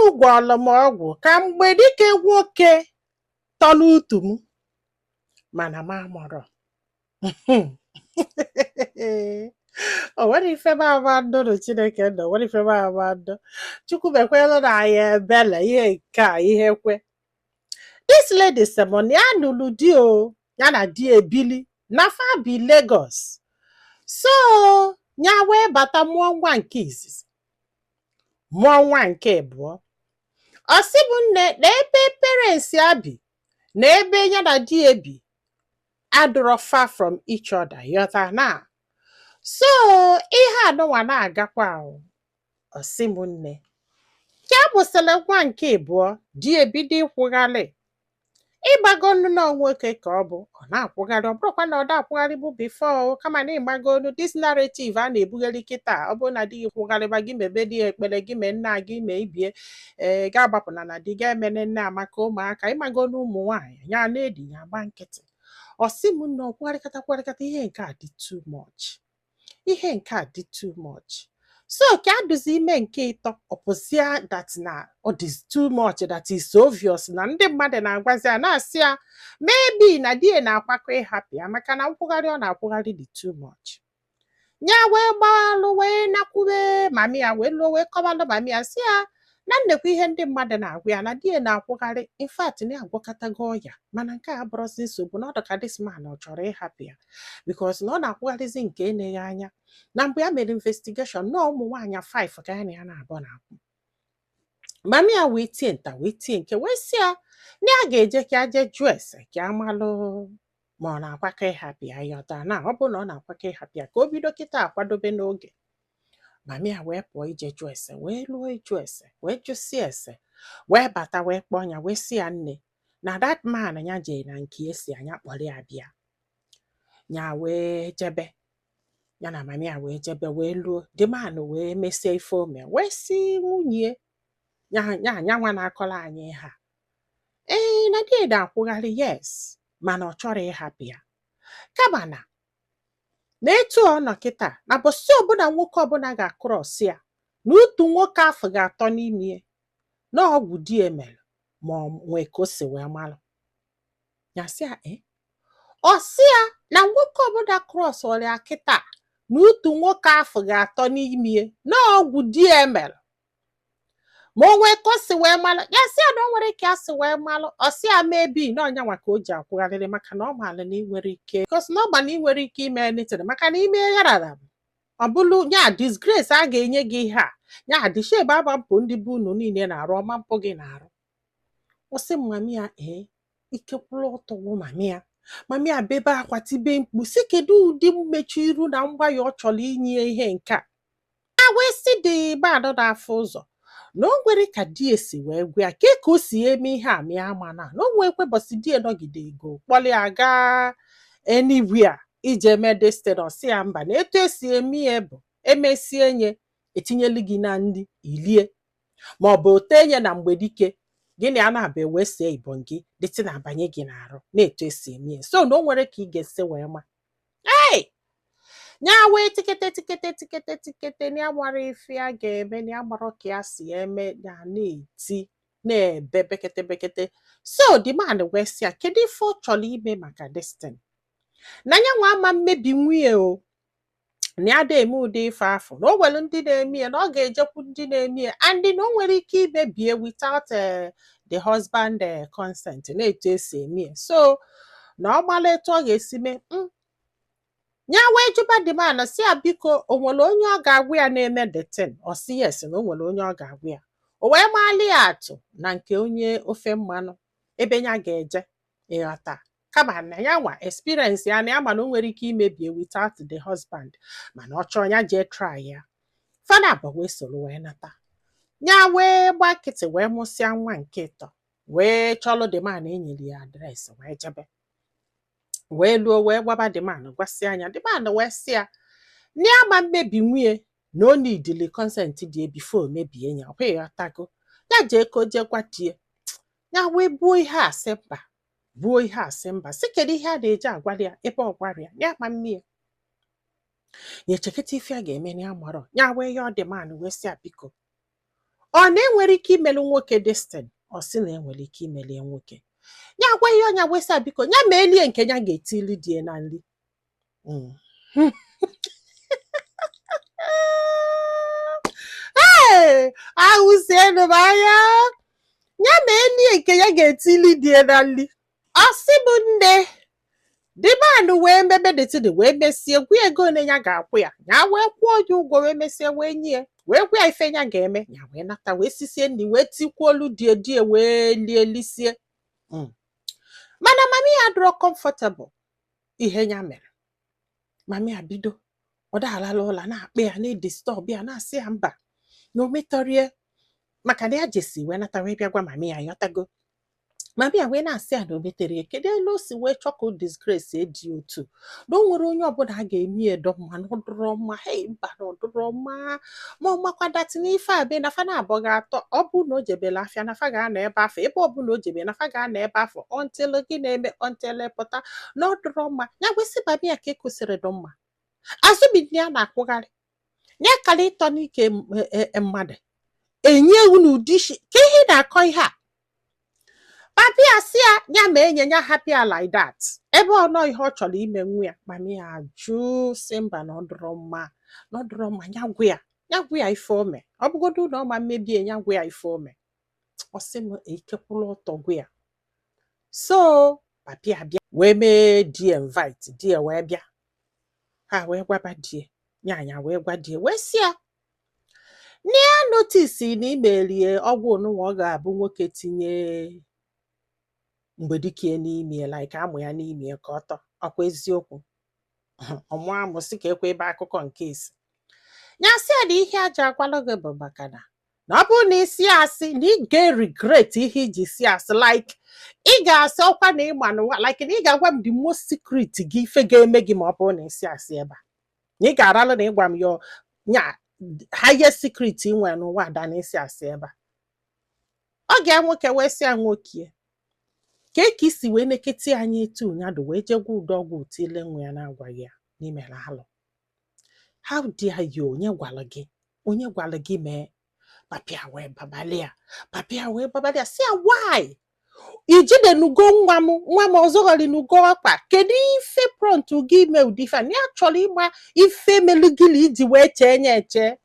Unu gwọọlụ m ọgwụ ka mgbe dike nwoke tọlụ utu m, mana m amụrọ. O nwere ife m ama ndụ. Chineke nọ, o nwere ife m ama ndụ. Chukwu mekwelu na anyị ebele. Ihe nke a, ihe kwe, this lady sị m na ya nụrụ di o, ya na di ebili na fa bi Lagos. So ya wee bata, mụọ nwa nke izizi, mụọ nwa nke abụọ. Ọ sị bụ nne na ebe parents ya bi na ebe ya na di ya bi adịrọ far from each other, yọta na. So ihe anụnwa na-agakwa o. Ọ sị m nne, ka a mụsịrị nwa nke abụọ, di ebido ịkwụgharị. Ịgbagonu na nwoke ka ọ bụ, ọ na-akwụgharị. Ọ bụrụkwa na ọ da-akwụgharị bụ before o, kama na ịgbagonu this narrative a na-ebugheri kịta, ọ bụrụ na di gị kwụgharịba gị, mebe di ya ekpere, gị mee nna gị, mee ibie, ee, ga-agbapụna na di ga emene nne amaka ụmụaka. Ịmagonu ụmụ nwaanyị ya na-edi ya agba nkịtị. Ọ sị m nne, ọ kwụgharịkata kwụgharịkata, ihe nke a dị too much, ihe nke a dị too much. So ka adụzi ime nke ịtọ, ọ pụzia that na ọ dị too much, that is obvious na ndị mmadụ na-agwazi ya, na-asị ya maybe na di ya na-akwakọ ịhapụ ya, maka na nkwụgharị ọ na-akwụgharị dị too much. Ya wee gbalụ wee nakwube mami ya, wee lụọ, wee kọbalụ mami ya, si ya na nnekwa ihe ndị mmadụ na-agwa ya na di ya na-akwụgharị. In fact, na ya agwọkọtago ọya, mana nke a abụrụzi nsogbu, na ọ dị ka this man ọ chọrọ ịhapụ ya because na ọ na-akwụgharịzi nke eneghị anya. Na mgbe ya mere investigation, na ụmụ nwaanyị 5 ka ya na ya na-abụ na-akwụ. Mami ya wee tie nta, wee tie nke, wee sị ya na ya ga-eje ka ya jee jụọ ese ka ya malụ ma ọ na-akwakọ ịhapụ ya, yọta na ọ bụrụ na ọ na-akwakọ ịhapụ ya, ka o bido kịta akwadobe n'oge. Mami ya wee pụọ ije jụọ ese, wee lụọ ịjụ ese, wee jụsie ese, wee bata, wee kpọọ ya, wee sị ya nne, na that man ya jee na nke esi anya kpọrọ ya bịa. Ya wee jebe, ya na mami ya wee jebe, wee luo, the man wee mesie ife ome, wee sị nwunye ya, ya nyanwa na-akọrọ anyị ha, ee, na di na-akwụgharị, yes, mana ọ chọrọ ịhapụ ya, kama na etu ọ nọ kịta, na bọsị ọbụla nwoke ọbụla ga-across ya, na utu nwoke afọ ga-atọ n'ime ya, na ọgwụ di emere ma ọ nwee ka o si wee malụ ya. Sị ya, ee, ọ sị ya na nwoke ọbụla cross ọrịa kịta, na utu nwoke afọ ga-atọ n'ime ya, na ọgwụ di emere ma o nwee ka o si wee malụ ya. Sị ya na o nwere ka ya si wee malụ. Ọ sị ya maybe na ọnyanwa ka o ji akwụgharịrị, maka na ọ maara na ị nwere ike, because na ọ ma na ị nwere ike ime anything, maka na ime yarara ọ bụlụ ya disgrace a ga-enye gị. Ihe a ya dishebe agba mpụ ndị bụ unu niile na-arụ ọma mpụ gị na-arụ. Kwụsị mami ya. Ee, ike kwụrụ ọtọ gwụ mami ya. Mami ya bebe akwa, tibe mkpu, si kedu ụdị mmechu iru na mgbayọ ọ chọrọ inye ihe nke a. A wee sị dị bad na-afụ ụzọ na o nwere ka di esi wee gwa ya ke ka o si eme ihe a. Mịa ama na o nwee kwebọsị di nọgide ego kpọrọ ya gaa anywhere ije mee destin. Ọ sị ya mba, na etu esi eme ya bụ emesie nye etinyelu gị na nri ilie, ma ọ bụ otenye na mgbe dike gị na ya na-abịa wee see ibọn gị dịtị na-abanye gị n'arụ, na-etu esi eme ya. So na o nwere ka ị ga-esi wee ma ei ya wee tikete tikete tikete tikete, na ya gbara ife ya ga-eme, na ya gbara ka ya si eme ya, na-eti na-ebe bekete bekete. So the man wee sị ya kedu ife ọ chọrọ ime maka destin, na ya nwa ama mmebi nwunye o, na ya da eme ụdị ife afọ, na o nwere ndị na-eme ya, na ọ ga-ejekwu ndị na-eme ya, and na o nwere ike imebie without the husband consent, na-etu esi eme ya. So na ọ mara etu ọ ga-esi mee ya. Wee jụba the man, si ya biko, o nwere onye ọ ga-agwa ya na-eme the thing? Ọ sị yes, na o nwere onye ọ ga-agwa ya. O wee maali ya atụ na nke onye ofe mmanụ ebe ya ga-eje ịghọta, kama na ya nwa experience ya, na ya ma na o nwere ike imebie without the husband, mana ọ chọọ ya jee try ya. Fada abụọ wee soro wee nata. Ya wee gba nkịtị, wee mụsịa nwa nke ịtọ, wee chọlụ the man enyere ya address, wee jebe, wee luo, wee gwaba the man, gwasị anya. The man wee sị ya na ya ma mmebi nwunye, na o nidili consent dị before mebie ya. Ọkwa ịghọtago? Ya jee ka o jee gwa die ya. Wee buo ihe a sị mba, buo ihe a sị mba, sị kedu ihe a na-eji agwali ya ebe ọ gwara ya, ya ma mmie ya echeketa ife a ga-eme na ya marọ. Ya wee yọọ the man, wee sị ya biko, Ọ na enwere ike imelu nwoke destin? Ọ sị na enwere ike imelie nwoke. Ya gwa ihe ọnya wesa, biko ya ma elie nke ya ga-etili die na nri. Ee, ahụsienu m anya. Ya ma elie nke ya ga-etili die na nri. Ọ sị bụ nne, the man wee mebe the thing, wee mesie, gwa ego ole ya ga-akwụ ya. Ya wee kwụọ ya ụgwọ, wee mesie, wee nye ya, wee gwa ya ife ya ga-eme. Ya wee nata, wee sisie nri, wee tikwuolu die die, wee lie lisie. Mana mami ya adịrọ comfortable ihe ya mere. Mami ya bido ọ dalala ụla, na-akpị ya, na-edisturb ya, na-asị ya mba, na o metọrie, maka na ya jesi wee nata, wee bịa gwa mami ya. Yọtago, mami ya wee na-asị ya na o metere ya. Kedu elu o si wee chọ ka o disgrace dị otu na o nwere onye ọbụla a ga-eme edo mma na ọdụrọ mma? Hei, mba, na ọdụrọ mma. Ma ọ makwa that n'ife a be na fa na-abọ ga-atọ. Ọ bụ na o jebela afịa, na fa ga-anọ ebe afọ. Ebe ọbụla o jebe, na fa ga-anọ ebe afọ until gị na-eme, until pụta na ọdụrọ mma. Ya gwesị mami ya ka ekwesịrị dị mma azụbi ya na-akwụgharị ya kara ịtọ n'ike mmadụ enye ewu n'ụdị isi ka ihe ị na-akọ ihe a. Papi ya sị ya ya ma enye ya hapụ ya like that, ebe ọ nọ ihe ọ chọrọ ime nwa ya. Mami ya ajụ, sị mba, na ọ dịrọ mma, na ọ dịrọ mma. Ya gwa ya, ya gwa ya ife ome. Ọ bụgodu na ọ ma mmebie, ya gwa ya ife ome. Ọ sị m ikekwụla ọtọ gwa ya. So papi ya bịa wee mee die invite. Die wee bịa, ha wee gwaba die ya. Ya wee gwa die, wee sị ya na ya notice na imerie ọgwụ onunwa. Ọ ga-abụ nwoke tinye mgbe dike n'ime ya, like amụ ya n'ime ya ka ọ tọ. Ọkwa eziokwu? Ọmụ amụ sị ka ekwe ebe akụkọ nke esi. Ya sị ya na ihe aja agwalụ gị bụ maka na ọ bụrụ na isi asị, na ị ga-regret ihe iji si asị. Like ị ga-asị ọkwa na ịma n'ụwa, like na ị ga-agwa m the most secret gị, ife ga-eme gị ma ọ bụrụ na isi asị ebe a, na ị ga-aralụ na ịgwa m yo nya highest secret ị nwere n'ụwa ada na isi asị ebe a. Ọ ga nwoke wee sị ya, nwokie ka ka isi wee nekete anyị etu ụnyadụ wee jegwa ụdọ ọgwụ tile nwa ya na-agwaghị ya n'imere alụ. How dare you? Onye gwara gị? Onye gwara gị mee? Papịa wee babalịa, papịa wee babalịa, si ya, why ijidenugo nwa m? Nwa m ọzọghọrịnugo ọkpa. Kedu ife prompt gị ime ụdị ife a? Na ya chọrọ ịgba ife melu gị na iji wee chee nye eche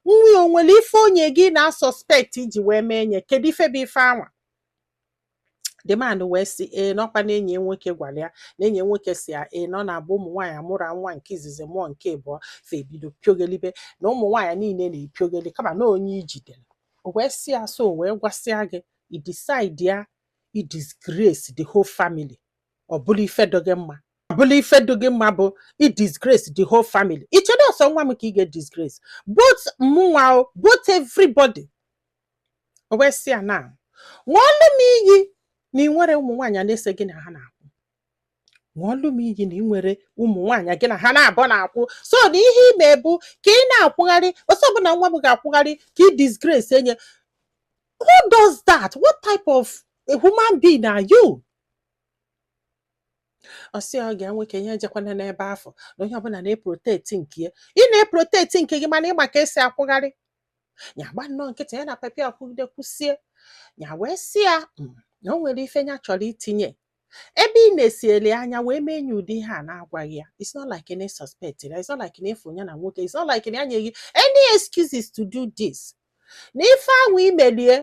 nwa ya. O nwere ife onye gị na suspect iji wee mee nye? Kedu ife bụ ife anwa? The man wee sị ee, n'ọkwa na enyi ya nwoke gwara ya, na enyi ya nwoke si ya ee, na ọ na-abụ ụmụ nwaanyị amụra nwa nke izizi, mụọ nke ịbụọ, fa ebido piogelibe, na ụmụ nwaanyị niile na-epiogeli, kama na onye ijidere. O wee sị ya, so o wee gwasịa gị, i decide ya i disgrace the whole family. Ọ bụrụ ife dị gị mma, ọ bụrụ ife dị gị mma bụ i disgrace the whole family. I chedo ọsọ nwa m ka ị ga-disgrace, both mụnwa o, both everybody. O wee sị ya na ṅụọlụ m iyi na ị nwere ụmụ nwaanyị na-ese gị na ha na-akwụ. Ṅụọlụ m iyi na ị nwere ụmụ nwaanyị gị na ha na-abụ na-akwụ. So na ihe ime bụ ka ị na-akwụgharị ọsọ ọbụla nwa m ga-akwụgharị ka ị disgrace enye. Who does that? What type of a human being are you? Ọ sị ọ ga nwoke ihe ejekwana n'ebe afọ na onye ọbụla na-eprotect nke ya. Ị na-eprotect nke gị, mana ịma ka esi akwụgharị ya. Gba nnọọ nkịtị. Ya na papi akwụgide kwụsie. Ya wee sị ya na o nwere ife ya chọrọ itinye ebe ị na-esieli anya wee mee ya ụdị ihe a na-agwaghị ya. It's not like na suspect ya. It's not like na ịfụ ya na nwoke. It's not like na ya nyeghị any excuses to do this. Na ife ahụ imelie.